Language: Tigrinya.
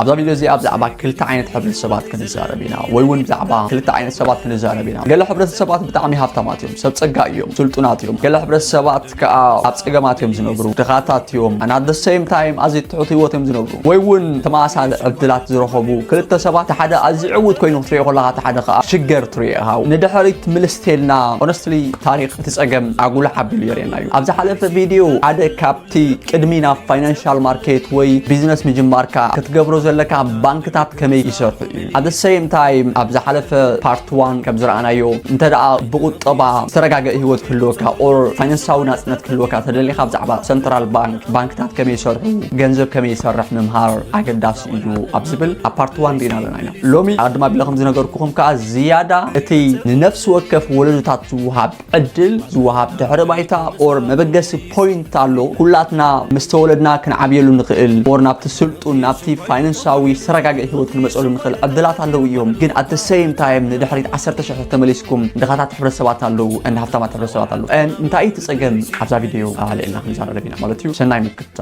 ኣብዛ ቪድዮ እዚኣ ብዛዕባ ክልተ ዓይነት ሕብረተሰባት ክንዛረብ ኢና፣ ወይ እውን ብዛዕባ ክልተ ዓይነት ሰባት ክንዛረብ ኢና። ገለ ሕብረተሰባት ብጣዕሚ ሃብታማት እዮም፣ ሰብ ጸጋ እዮም፣ ስልጡናት እዮም። ገለ ሕብረተሰባት ከዓ ኣብ ጸገማት እዮም ዝነብሩ፣ ድኻታት እዮም፣ and at the same time ኣዝዩ ትሑት ህይወት እዮም ዝነብሩ። ወይ እውን ተመሳሳሊ ዕድላት ዝረኸቡ ክልተ ሰባት፣ እቲ ሓደ ኣዝዩ ዕዉት ኮይኑ ክትሪኦ ከለኻ፣ እቲ ሓደ ከዓ ሽገር ትሪኦ ኢኻ። ንድሕሪት ምልስ ተልና፣ honestly ታሪኽ እቲ ጸገም ኣጉልሕ ኣቢሉ የርእየና እዩ። ኣብ ዝሓለፈ ቪድዮ ሓደ ካብ እቲ ቅድሚ ናብ ፋይናንሻል ማርኬት ወይ ቢዝነስ ምጅማርካ ክትገብሮ ዘለካ፣ ባንክታት ከመይ ይሰርሑ እዩ። At the same time ኣብ ዝሓለፈ ፓርት ዋን ከም ዝረኣናዮ፣ እንተ ደኣ ብቁጠባ ዝተረጋገአ ህይወት ክህልወካ or ፋይናንሳዊ ናጽነት ክህልወካ ተደሊኻ፣ ብዛዕባ ሰንትራል ባንክ፣ ባንክታት ከመይ ይሰርሑ፣ ገንዘብ ከመይ ይሰርሕ ምምሃር ኣገዳሲ እዩ ኣብ ዝብል ኣብ ፓርት ዋን ርኢና ኣለና ኢና። ሎሚ ኣድማ ቢለ ከም ዝነገርኩኹም ከኣ ዝያዳ እቲ ንነፍሲ ወከፍ ወለዶታት ዝወሃብ ዕድል ዝወሃብ ድሕረ ባይታ or መበገሲ ፖይንት ኣሎ። ኩላትና ምስ ተወለድና ክንዓብየሉ ንኽእል or ናብቲ ስልጡን፣ ናብቲ ፋይናንሳዊ ዝተረጋገአ ህይወት ክንመፀሉ ንኽእል ዕድላት ኣለዉ እዮም። ግን at the same time ንድሕሪት ዓሰርተ ሽሕ ተመሊስኩም ድኻታት ሕብረተሰባት ኣለዉ and ሃብታማት ሕብረተሰባት ኣለዉ። And እንታይ እዩ እቲ ጸገም? ኣብዛ ቪድዮ ኣልዕልና ክንዛረብ ኢና ማለት እዩ። ሰናይ ምክትታል።